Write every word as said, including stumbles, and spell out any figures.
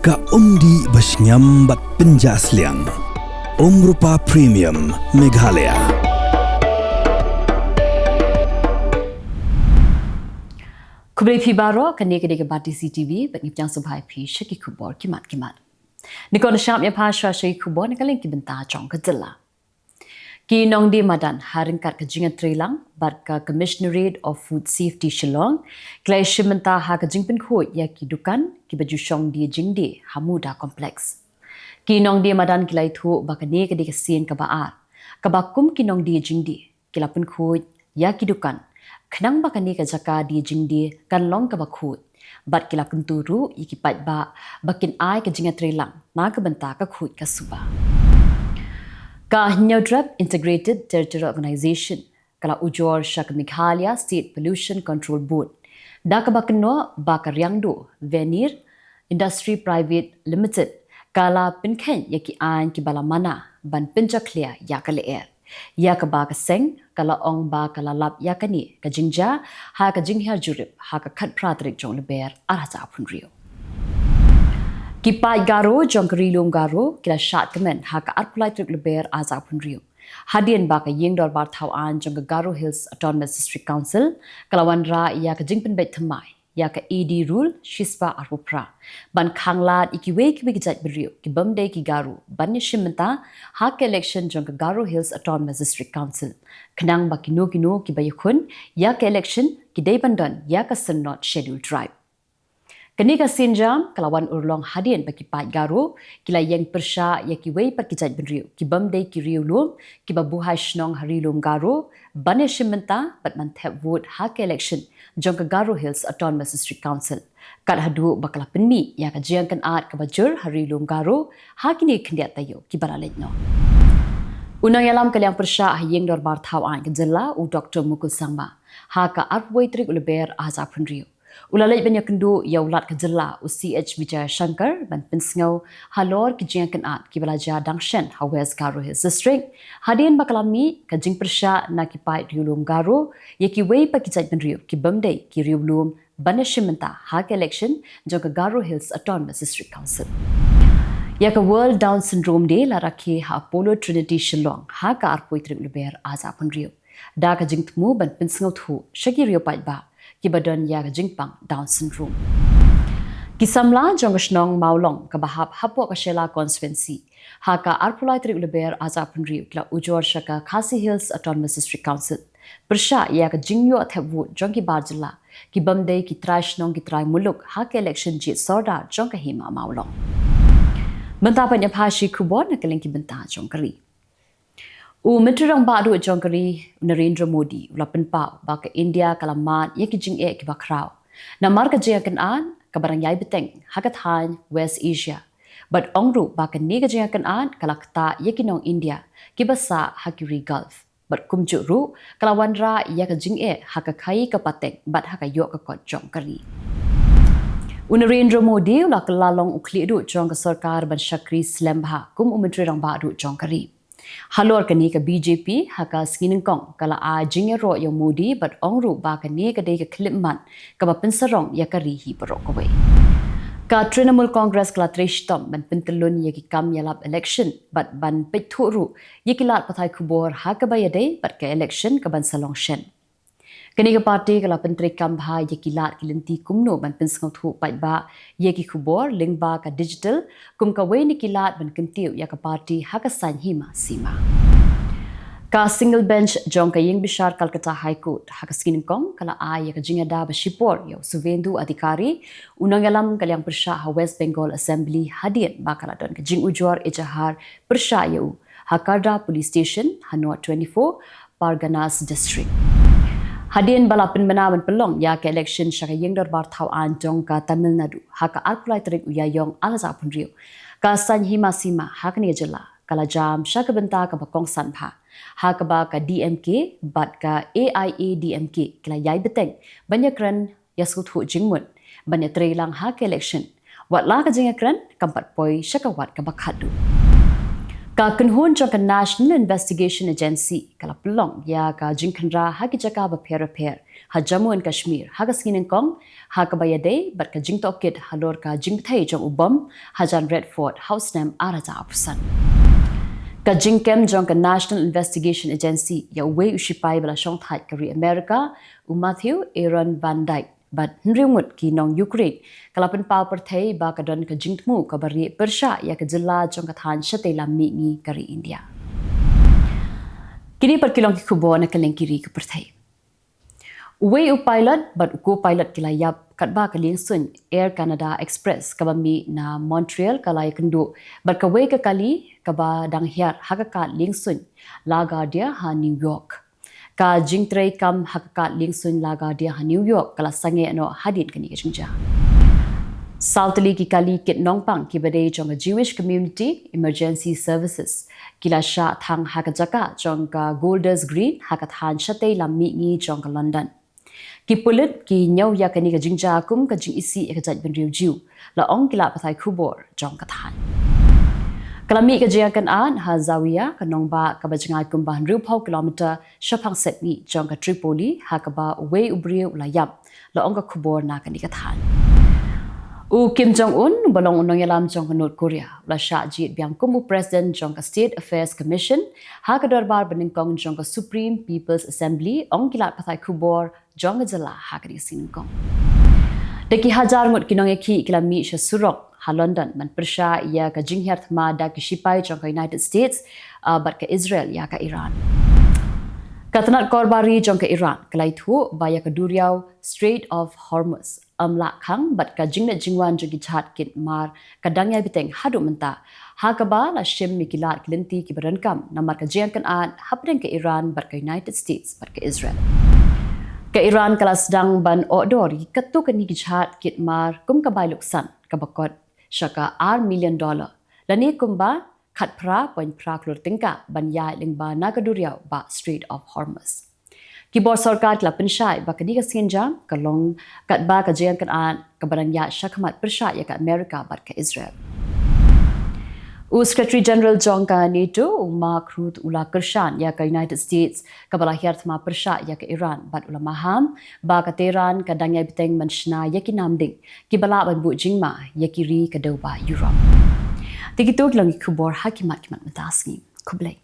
Ka umdih ba shngiam bad pynjah sliang. Umrupa Premium Meghalaya. Khublei phi baroh, kane ka dei ka Bati C T V, bad ngi pdiang sngewbha ïa phi sha ki khubor ki mat ki mat. Ngi kwah ban shim ïa phi shuwa sha ki khubor na ka liang ki bynta jong ka jylla. Ki nongdie madan ha ryngkat ka jingïatreilang bad ka Commissionerate of Food Safety Shillong ki la ïashim bynta ha ka jingpynkhuid ïa ki dukan kiba ju shong die jingdie ha Muda Complex. Ki nongdie madan ki la ïathuh ba kane ka dei ka sien kaba ar kaba kum ki nongdie jingdie ki la pynkhuid ïa ki dukan, khnang ba kane ka jaka die jingdie kan long kaba khuid. Bad ki la kyntu ruh ïa ki paidbah ba kin ai ka jingïatreilang na ka bynta ka khuid ka suba. Ka Hynñiewtrep Integrated Territorial Organization ka la ujor sha ka Meghalaya State Pollution Control Board da kaba kynnoh ba ka Riangdo Veneer Industry Private Limited ka la pynkheiñ ïa ki aiñ kiba la mana ban pynjakhlia ïa ka lyer, ïa kaba ka seng ka la ong ba ka la lap ïa kane ka jingjia ha ka jinghiar jurip ha ka khatphra tarik jong Lber arhajar arphew hynriew. Ki paid Garo jong ka Ri Lum Garo ki la shad kmen ha ka arphew lai tarik Lber arhajar arphew hynriew, hadien ba ka Ïing Dorbar Thaw Aiñ jong ka Garo Hills Autonomous District Council ka la wanrah ïa ka jingpynbeit thymmai ïa ka A D Rule shispah arphew phra ban khanglad ïa kiwei kiwei ki jaitbynriew kibym dei ki Garo ban ïashim bynta ha ka election jong ka Garo Hills Autonomous District Council, khnang ba kino kino kiba ïakhun ïa ka election ki dei ban don ïa ka Synod Scheduled Tribe. Kane ka sienjam ka la wan urlong hadien ba ki paid Garo ki la ïeng pyrshah ïa kiwei pat ki jaitbynriew kibym dei ki riewlum kiba buhai shnong ha Ri Lum Garo ban ïashim bynta bad ban thep vote ha ka election jong ka Garo Hills Autonomous District Council, kat haduh ba ka la pynmih ïa ka jingïakynad kaba jur ha Ri Lum Garo ha kine ki khyndiat taïew kiba la leit noh. U nongïalam ka liang pyrshah ha Ïing Dorbar Thaw Aiñ ka jylla, u Doktor Mukul Sangma, ha ka arphew wei tarik u Lber arhajar arphew hynriew, u la leit ban ïakynduh ïa u Lat ka jylla, u C H Vijayashankar, ban pynsngew halor ki jingïakynad kiba la jia dang shen ha West Garo Hills District, hadien ba ka la mih ka jingpyrshah na ki paid riewlum Garo ïa kiwei pat ki jaitbynriew kibym dei ki riewlum ban ïashim bynta ha ka election jong ka Garo Hills Autonomous District Council. Ïa ka World Down Syndrome Day la rakhe ha Apollo Trinity Shillong ha ka arphew wei tarik u Lber arhajar arphew hynriew da ka jingthmu ban pynsngewthuh sha ki riew paidbah kiba don ïa ka jingpang Down syndrome. Ki samla jong ka shnong Mawlong kaba hap hapoh ka Shella constituency, ha ka arphew lai tarik u Lber arhajar arphew hynriew, ki la ujor sha ka Khasi Hills Autonomous District Council pyrshah ïa ka jingïoh thep vote jong ki bar jylla kibym dei ki trai shnong ki trai muluk ha ka election jied sordar jong ka Hima Mawlong. Mynta pat ngin ïa peit sha ki khubor na ka liang ki bynta jong ka ri. U Myntri Rangbah Duh jong ka ri, u Narendra Modi, u la pynpaw ba ka India ka la mad ïa ki jingeh kiba khraw namar ka jingïakynad kaba dang ïai bteng ha ka thaiñ West Asia, bad ong ruh ba kane ka jingïakynad ka la ktah ïa ki nong India kiba sah ha ki ri Gulf, bad kumjuh ruh ka la wanrah ïa ka jingeh ha ka khaii ka pateng bad ha ka ïoh ka kot jong ka ri. U Narendra Modi u la kylla long u khlieh duh jong ka sorkar ban shakri slem bha kum u Myntri Rangbah Duh jong ka ri. Halor kane, ka B J P ha ka Sngi Nyngkong ka la ai jingïaroh ïa u Modi bad ong ruh ba kane ka dei ka khyllipmat kaba pynsarong ïa ka ri hi baroh kawei. Ka Trinamool Congress ka la trei shitom ban pyntyllun ïa ki kam ïalap election bad ban peit thuh ruh ïa ki lad pathai khubor ha kaba ïadei bad ka election kaban sa long shen. Kane ka party ka la pyntreikam bha ïa ki lad ki lynti kumno ban pynsngewthuh paidbah ïa ki khubor lyngba ka digital kum kawei na ki lad ban kyntiew ïa ka party ha ka saiñ hima sima. Ka single bench jong ka ïing bishar Calcutta High Court ha ka Sngi Nyngkong ka la ai ïa ka jingïada ba shipor ïa u Suvendu Adhikari, u nongïalam ka liang pyrshah ha West Bengal Assembly, hadien ba ka la don ka jingujor ejahar pyrshah ïa u ha Kharda Police Station ha North twenty-four Parganas District. Hadien ba la pynbna ban pynlong ïa ka election sha ka ïing dorbar thaw aiñ jong ka Tamil Nadu ha ka arphew lai tarik u Ïaïong arhajar arphew hynriew, ka saiñ hima sima ha kane ka jylla ka la jam sha ka bynta kaba kongsan bha, ha kaba ka D M K bad ka A I A D M K ki la ïai bteng ban ïakren ïasngewthuh jingmut ban ïatreilang ha ka election, wat la ka jingïakren kam pat poi sha ka wat kaba khatduh. Ka kynhun jong ka National Investigation Agency ka la pynlong ïa ka jingkhynra ha ki jaka bapher bapher ha Jammu and Kashmir ha ka sngi nyngkong, ha kaba ïadei bad ka jingtohkit halor ka jingbthei jong u bom hajan Red Fort ha u snem ar hajar arphew san. Ka jingkem jong ka National Investigation Agency ïa uwei u shipai ba la shongthait ka ri America, u Matthew Aaron Van Dyke, bad hynriew ngut ki nong Ukraine, ka la pynpaw pyrthei ba ka don ka jingthmu kaba rieh pyrshah ïa ka jylla jong ka thaiñ shatei lam mihngi ka ri India. Kine pat ki long ki khubor na kylleng ki ri ka pyrthei. Uwei u pilot bad u co-pilot ki la ïap katba ka liengsuiñ Air Canada Express kaba mih na Montreal ka la ïakynduh bad kawei ka kali kaba dang hiar ha ka kad liengsuiñ LaGuardia ha New York. Ka jingtrei kam ha ka kad liengsuiñ LaGuardia ha New York ka la sangeh noh hadien kane ka jingjia. Saw tylli ki kali kit nongpang kiba dei jong ka Jewish Community Emergency Services ki la shah thang ha ka jaka jong ka Golders Green ha ka thaiñ shatei lam mihngi jong ka London. Ki pulit ki ñiew ïa kane ka jingjia kum ka jingisih ïa ka jaitbynriew Jiw, la ong ki lad pathai khubor jong ka thaiñ. Ka la mih ka jingïakynad ha Zawiya, ka nongbah kaba jngai kumba hynriewphew kilometer shaphang sepngi jong ka Tripoli, ha kaba uwei u briew u la ïap, la ong ka khubor na kane ka thaiñ. U Kim Jong Un, ba long u nongïalam jong ka North Korea, u la shah jied biang kum u president jong ka State Affairs Commission ha ka dorbar banyngkong jong ka Supreme People's Assembly, ong ki lad pathai khubor jong ka jylla ha kane ka sngi nyngkong. Da ki hajar ngut ki nongïakhih ki la mih sha surok ha London ban pyrshah ïa ka jinghiar thma da ki shipai jong ka United States, ah, bad ka Israel ïa ka Iran. Ka tnat korbari jong ka Iran ka la ïathuh ba ïa ka duriaw Strait of Hormuz ym lah khang bad ka jingleit jingwan jong ki jhad kit mar ka dang ïai bteng haduh mynta, ha kaba la shim ïa ki lad ki lynti kiba donkam namar ka jingïakynad hapdeng ka Iran bad ka United States bad ka Israel. Ka Iran ka la sdang ban ohdor ïa katto katne ki jhad kit mar kum ka bai luksan kaba kot sha ka ar million dollar, lane kumba khatphra point phra klur tyngka ban ïaid lyngba na ka duriaw ba Strait of Hormuz. Ki bor sorkar ki la pynshai ba kane ka sienjam ka long katba ka jingïakynad kaba dang ïaid shakhmat pyrshah ïa ka America bad ka Israel. U Secretary General jong ka NATO, u Mark Rutte, u la kyrshan ïa ka United States kaba la hiar thma pyrshah ïa ka Iran bad u la maham ba ka Tehran ka dang ïai bteng ban shna ïa ki namding kiba lah ban buh jingma ïa ki ri ka dewbah Europe. Te kito ki long ki khubor ha ki mat ki mat mynta sngi. Khublei.